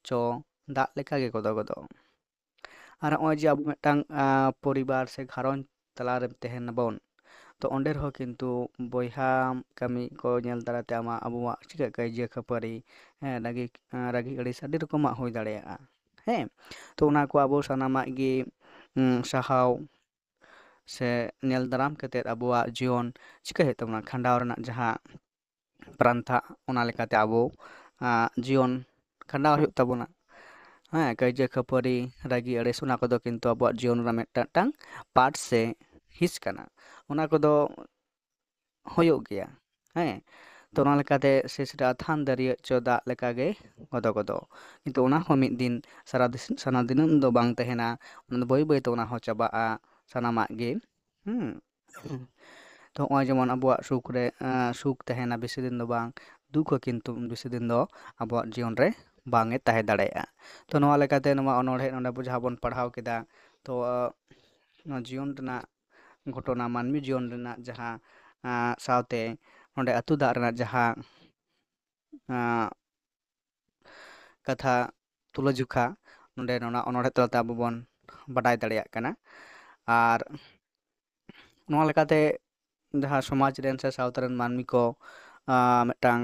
ᱪᱚ, ᱫᱟᱜ ᱞᱮᱠᱟ ᱜᱮ ᱜᱚᱫᱚ ᱜᱚᱫᱚ᱾ ᱟᱨ ᱱᱚᱜᱼᱚᱭ ᱡᱮ ᱟᱵᱚ ᱢᱤᱫᱴᱟᱝ ᱯᱚᱨᱤᱵᱟᱨ ᱥᱮ ᱜᱷᱟᱨᱚᱸᱡᱽ ᱛᱟᱞᱟᱨᱮ ᱛᱟᱦᱮᱱ ᱟᱵᱚᱱ, ᱛᱚ ᱚᱸᱰᱮ ᱨᱮᱦᱚᱸ ᱠᱤᱱᱛᱩ ᱵᱚᱭᱦᱟ ᱠᱟᱹᱢᱤ ᱠᱚ ᱧᱮᱞ ᱫᱟᱨᱟᱭ ᱛᱮ ᱟᱢᱟᱜ ᱟᱵᱚᱣᱟᱜ ᱪᱤᱠᱟᱹᱜ ᱠᱟᱹᱭᱡᱟᱹ ᱠᱷᱟᱹᱯᱟᱹᱨᱤ, ᱦᱮᱸ, ᱨᱟᱹᱜᱤ ᱨᱟᱹᱜᱤ ᱟᱹᱲᱤᱥ ᱟᱹᱰᱤ ᱨᱚᱠᱚᱢᱟᱜ ᱦᱩᱭ ᱫᱟᱲᱮᱭᱟᱜᱼᱟ᱾ ᱦᱮᱸ, ᱛᱚ ᱚᱱᱟ ᱠᱚ ᱟᱵᱚ ᱥᱟᱱᱟᱢᱟᱜ ᱜᱮ ᱥᱟᱦᱟᱣ ᱥᱮ ᱧᱮᱞ ᱫᱟᱨᱟᱢ ᱠᱟᱛᱮᱫ ᱟᱵᱚᱣᱟᱜ ᱡᱤᱭᱚᱱ ᱪᱤᱠᱟᱹ ᱦᱩᱭᱩᱜ ᱛᱟᱵᱚᱱᱟ, ᱠᱷᱟᱸᱰᱟᱣ ᱨᱮᱱᱟᱜ ᱡᱟᱦᱟᱸ ᱯᱨᱟᱱᱛᱷᱟ, ᱚᱱᱟ ᱞᱮᱠᱟᱛᱮ ᱟᱵᱚ ᱡᱤᱭᱚᱱ ᱠᱷᱟᱸᱰᱟᱣ ᱦᱩᱭᱩᱜ ᱛᱟᱵᱚᱱᱟ᱾ ᱦᱮᱸ, ᱠᱟᱹᱭᱡᱟᱹ ᱠᱷᱟᱹᱯᱟᱹᱨᱤ, ᱨᱟᱹᱜᱤ ᱟᱹᱲᱤᱥ, ᱚᱱᱟ ᱠᱚᱫᱚ ᱠᱤᱱᱛᱩ ᱟᱵᱚᱣᱟᱜ ᱡᱤᱭᱚᱱ ᱨᱮᱱᱟᱜ ᱢᱤᱫᱴᱟᱝ ᱯᱟᱨᱴ ᱥᱮ ᱦᱤᱸᱥ ᱠᱟᱱᱟ᱾ ᱚᱱᱟ ᱠᱚᱫᱚ ᱦᱩᱭᱩᱜ ᱜᱮᱭᱟ᱾ ᱦᱮᱸ, ᱛᱚ ᱚᱱᱟ ᱞᱮᱠᱟᱛᱮ ᱥᱮᱥ ᱨᱮ ᱟᱛᱷᱟᱱ ᱫᱟᱹᱨᱭᱟᱹ ᱪᱚ ᱫᱟᱜ ᱞᱮᱠᱟᱜᱮ ᱜᱚᱫᱚ ᱜᱚᱫᱚ᱾ ᱠᱤᱱᱛᱩ ᱚᱱᱟ ᱦᱚᱸ ᱢᱤᱫ ᱫᱤᱱ ᱥᱟᱨᱟ ᱫᱤᱥ-, ᱥᱟᱱᱟ ᱫᱤᱱᱟᱹᱢ ᱫᱚ ᱵᱟᱝ ᱛᱟᱦᱮᱱᱟ, ᱚᱱᱟ ᱫᱚ ᱵᱟᱹᱭ ᱵᱟᱹᱭᱛᱮ ᱚᱱᱟ ᱦᱚᱸ ᱪᱟᱵᱟᱜᱼᱟ ᱥᱟᱱᱟᱢᱟᱜ ᱜᱮ᱾ ᱦᱩᱸ᱾ ᱛᱚ ᱱᱚᱜᱼᱚᱭ ᱡᱮᱢᱚᱱ ᱟᱵᱚᱣᱟᱜ ᱥᱩᱠ ᱨᱮ, ᱟᱸ, ᱥᱩᱠ ᱛᱟᱦᱮᱱᱟ ᱵᱮᱥᱤ ᱫᱤᱱ ᱫᱚ ᱵᱟᱝ, ᱫᱩᱠ ᱦᱚᱸ ᱠᱤᱱᱛᱩ ᱵᱮᱥᱤ ᱫᱤᱱ ᱫᱚ ᱟᱵᱚᱣᱟᱜ ᱡᱤᱭᱚᱱ ᱨᱮ ᱵᱟᱝ ᱮ ᱛᱟᱦᱮᱸ ᱫᱟᱲᱮᱭᱟᱜᱼᱟ᱾ ᱛᱚ ᱱᱚᱣᱟ ᱞᱮᱠᱟᱛᱮ ᱱᱚᱣᱟ ᱚᱱᱚᱬᱦᱮ ᱱᱚᱰᱮ ᱵᱚ ᱡᱟᱦᱟᱸ ᱵᱚᱱ ᱯᱟᱲᱦᱟᱣ ᱠᱮᱫᱟ, ᱛᱚ, ᱟᱸ, ᱱᱚᱣᱟ ᱡᱤᱭᱚᱱ ᱨᱮᱱᱟᱜ ᱜᱷᱚᱴᱚᱱᱟ, ᱢᱟᱹᱱᱢᱤ ᱡᱤᱭᱚᱱ ᱨᱮᱱᱟᱜ ᱡᱟᱦᱟᱸ, ᱟᱸ, ᱥᱟᱶᱛᱮ ᱱᱚᱰᱮ ᱟᱹᱛᱩ ᱫᱟᱜ ᱨᱮᱱᱟᱜ ᱡᱟᱦᱟᱸ, ᱟᱸ, ᱠᱟᱛᱷᱟ ᱛᱩᱞᱟᱹᱡᱚᱠᱷᱟ ᱱᱚᱰᱮ ᱱᱚᱣᱟ ᱚᱱᱚᱬᱦᱮ ᱛᱟᱞᱟᱛᱮ ᱟᱵᱚ ᱵᱚᱱ ᱵᱟᱰᱟᱭ ᱫᱟᱲᱮᱭᱟᱜ ᱠᱟᱱᱟ᱾ ᱟᱨ ᱱᱚᱣᱟ ᱞᱮᱠᱟᱛᱮ ᱡᱟᱦᱟᱸ ᱥᱚᱢᱟᱡᱽ ᱨᱮᱱ ᱥᱮ ᱥᱟᱶᱛᱟ ᱨᱮᱱ ᱢᱟᱹᱱᱢᱤ ᱠᱚ, ᱟᱸ, ᱢᱤᱫᱴᱟᱝ,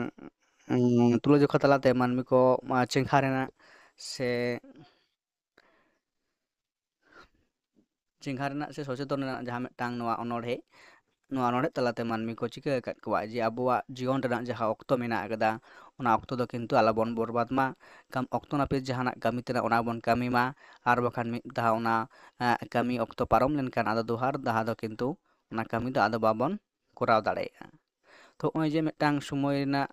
ᱩᱸ, ᱛᱩᱞᱟᱹᱡᱚᱠᱷᱟ ᱛᱟᱞᱟᱛᱮ ᱢᱟᱹᱱᱢᱤ ᱠᱚ, ᱟᱸ, ᱪᱮᱸᱜᱷᱟ ᱨᱮᱱᱟᱜ ᱥᱮ ᱪᱮᱸᱜᱷᱟ ᱨᱮᱱᱟᱜ ᱥᱮ ᱥᱚᱪᱮᱛᱚᱱ ᱨᱮᱱᱟᱜ ᱡᱟᱦᱟᱸ ᱢᱤᱫᱴᱟᱝ ᱱᱚᱣᱟ ᱚᱱᱚᱬᱦᱮ, ᱱᱚᱣᱟ ᱚᱱᱚᱬᱦᱮ ᱛᱟᱞᱟᱛᱮ ᱢᱟᱹᱱᱢᱤ ᱠᱚ ᱪᱤᱠᱟᱹ ᱟᱠᱟᱫ ᱠᱚᱣᱟ ᱡᱮ ᱟᱵᱚᱣᱟᱜ ᱡᱤᱭᱚᱱ ᱨᱮᱱᱟᱜ ᱡᱟᱦᱟᱸ ᱚᱠᱛᱚ ᱢᱮᱱᱟᱜ ᱟᱠᱟᱫᱟ, ᱚᱱᱟ ᱚᱠᱛᱚ ᱫᱚ ᱠᱤᱱᱛᱩ ᱟᱞᱚᱵᱚᱱ ᱵᱚᱨᱵᱟᱫᱽ ᱢᱟ᱾ ᱠᱟᱢ-, ᱚᱠᱛᱚ ᱱᱟᱹᱯᱤᱛ ᱡᱟᱦᱟᱱᱟᱜ ᱠᱟᱹᱢᱤ ᱛᱮᱱᱟᱜ ᱚᱱᱟ ᱵᱚᱱ ᱠᱟᱹᱢᱤ ᱢᱟ, ᱟᱨ ᱵᱟᱠᱷᱟᱱ ᱢᱤᱫ ᱫᱷᱟᱣ ᱚᱱᱟ, ᱮᱸ, ᱠᱟᱹᱢᱤ ᱚᱠᱛᱚ ᱯᱟᱨᱚᱢ ᱞᱮᱱᱠᱷᱟᱱ ᱟᱫᱚ ᱫᱚᱦᱟᱨ ᱫᱷᱟᱣ ᱫᱚ ᱠᱤᱱᱛᱩ ᱚᱱᱟ ᱠᱟᱹᱢᱤ ᱫᱚ ᱟᱫᱚ ᱵᱟᱵᱚᱱ ᱠᱚᱨᱟᱣ ᱫᱟᱲᱮᱭᱟᱜᱼᱟ᱾ ᱛᱚ ᱱᱚᱜᱼᱚᱭ ᱡᱮ ᱢᱤᱫᱴᱟᱝ ᱥᱚᱢᱚᱭ ᱨᱮᱱᱟᱜ